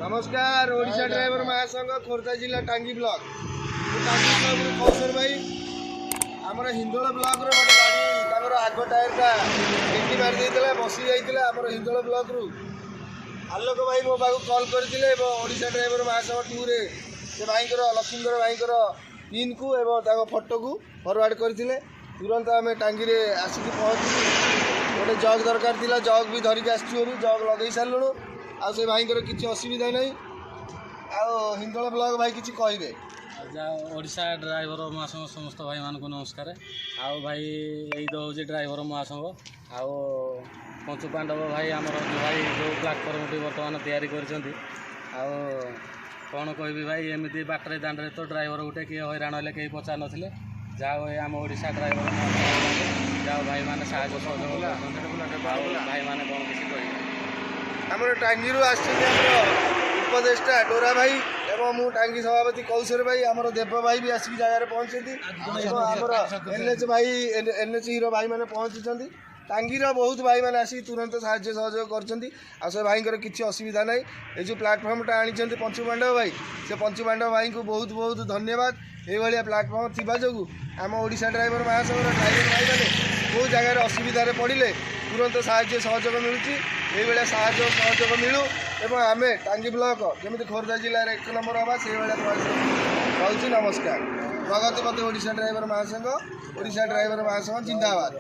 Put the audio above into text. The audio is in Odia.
ନମସ୍କାର। ଓଡ଼ିଶା ଡ୍ରାଇଭର ମହାସଂଘ, ଖୋର୍ଦ୍ଧା ଜିଲ୍ଲା, ଟାଙ୍ଗି ବ୍ଲକ। ମୁଁ ଟାଙ୍ଗି ବ୍ଲକରୁ କୌଶର ଭାଇ। ଆମର ହିନ୍ଦୋଳ ବ୍ଲକର ଗୋଟେ ଗାଡ଼ି, ତାଙ୍କର ଆଗ ଟାୟାରଟା ପିଟି ମାରି ଦେଇଥିଲା, ବସି ଯାଇଥିଲା। ଆମର ହିନ୍ଦୋଳ ବ୍ଲକରୁ ଆଲୋକ ଭାଇ ମୋ ପାଖକୁ କଲ୍ କରିଥିଲେ ଏବଂ ଓଡ଼ିଶା ଡ୍ରାଇଭର ମହାସଂଘ ଟୁରେ ସେ ଭାଇଙ୍କର, ଲକ୍ଷ୍ମୀଧର ଭାଇଙ୍କର ପିନ୍କୁ ଏବଂ ତାଙ୍କ ଫଟୋକୁ ଫରୱାର୍ଡ଼ କରିଥିଲେ। ତୁରନ୍ତ ଆମେ ଟାଙ୍ଗିରେ ଆସିକି ପହଞ୍ଚିଲୁ। ଗୋଟେ ଜଗ୍ ଦରକାର ଥିଲା, ଜଗ୍ ବି ଧରିକି ଆସିଛୁ ହେରି, ଜଗ୍ ଲଗେଇ ସାରିଲୁଣୁ। ଆଉ ସେ ଭାଇଙ୍କର କିଛି ଅସୁବିଧା ନାହିଁ। ଆଉ ହିନ୍ଦୋଳ ବ୍ଲକ ଭାଇ କିଛି କହିବେ। ଯା ଓଡ଼ିଶା ଡ୍ରାଇଭର ମହାସଂଘ ସମସ୍ତ ଭାଇମାନଙ୍କୁ ନମସ୍କାର। ଆଉ ଭାଇ, ଏଇ ତ ହେଉଛି ଡ୍ରାଇଭର ମହାସଂଘ। ଆଉ ପଞ୍ଚୁ ପାଣ୍ଡବ ଭାଇ, ଆମର ଯେଉଁ ଭାଇ ଯେଉଁ ପ୍ଲାଟଫର୍ମଟି ବର୍ତ୍ତମାନ ତିଆରି କରିଛନ୍ତି, ଆଉ କ'ଣ କହିବି ଭାଇ? ଏମିତି ବାଟରେ ଦାଣ୍ଡରେ ତ ଡ୍ରାଇଭର ଗୋଟେ କିଏ ହଇରାଣ ହେଲେ କେହି ପଚାରୁ ନଥିଲେ। ଯାହା ହଉ, ଏ ଆମ ଓଡ଼ିଶା ଡ୍ରାଇଭର ମହାସଂଘ, ଯାହା ହଉ, ଭାଇମାନେ ସାହାଯ୍ୟ ସହଯୋଗ କରୁଛନ୍ତି। ଆଉ ଭାଇମାନେ କ'ଣ କିଛି କହିବେ? ଆମର ଟାଙ୍ଗିରୁ ଆସିଛନ୍ତି ଆମର ଉପଦେଷ୍ଟା ଡୋରା ଭାଇ ଏବଂ ମୁଁ ଟାଙ୍ଗି ସଭାପତି କୌଶର ଭାଇ। ଆମର ଦେବ ଭାଇ ବି ଆସିକି ଜାଗାରେ ପହଞ୍ଚିଛନ୍ତି ଏବଂ ଆମର ଏନ୍ଏଚ୍ ଭାଇ, ଏନ୍ଏଚ୍ ହିରୋ ଭାଇମାନେ ପହଞ୍ଚିଛନ୍ତି। ଟାଙ୍ଗିର ବହୁତ ଭାଇମାନେ ଆସିକି ତୁରନ୍ତ ସାହାଯ୍ୟ ସହଯୋଗ କରିଛନ୍ତି। ଆଉ ସେ ଭାଇଙ୍କର କିଛି ଅସୁବିଧା ନାହିଁ। ଏ ଯେଉଁ ପ୍ଲାଟଫର୍ମଟା ଆଣିଛନ୍ତି ପଞ୍ଚୁ ପାଣ୍ଡବ ଭାଇ, ସେ ପଞ୍ଚୁ ପାଣ୍ଡବ ଭାଇଙ୍କୁ ବହୁତ ବହୁତ ଧନ୍ୟବାଦ। ଏଇଭଳିଆ ପ୍ଲାଟଫର୍ମ ଥିବା ଯୋଗୁଁ ଆମ ଓଡ଼ିଶା ଡ୍ରାଇଭର ମହାସଂଘର ଡ୍ରାଇଭର ଭାଇମାନେ କେଉଁ ଜାଗାରେ ଅସୁବିଧାରେ ପଡ଼ିଲେ ତୁରନ୍ତ ସାହାଯ୍ୟ ସହଯୋଗ ମିଳୁଛି। ଏଇଭଳିଆ ସାହାଯ୍ୟ ସହଯୋଗ ମିଳୁ ଏବଂ ଆମେ ଟାଙ୍ଗି ବ୍ଲକ ଯେମିତି ଖୋର୍ଦ୍ଧା ଜିଲ୍ଲାରେ ଏକ ନମ୍ବର ହେବା, ସେଇଭଳିଆ ପ୍ରୟାସ ରହୁଛି। ନମସ୍କାର। ପ୍ରଗତିପଥେ ଓଡ଼ିଶା ଡ୍ରାଇଭର ମହାସଂଘ। ଓଡ଼ିଶା ଡ୍ରାଇଭର ମହାସଂଘ ଜିନ୍ଦାବାଦ।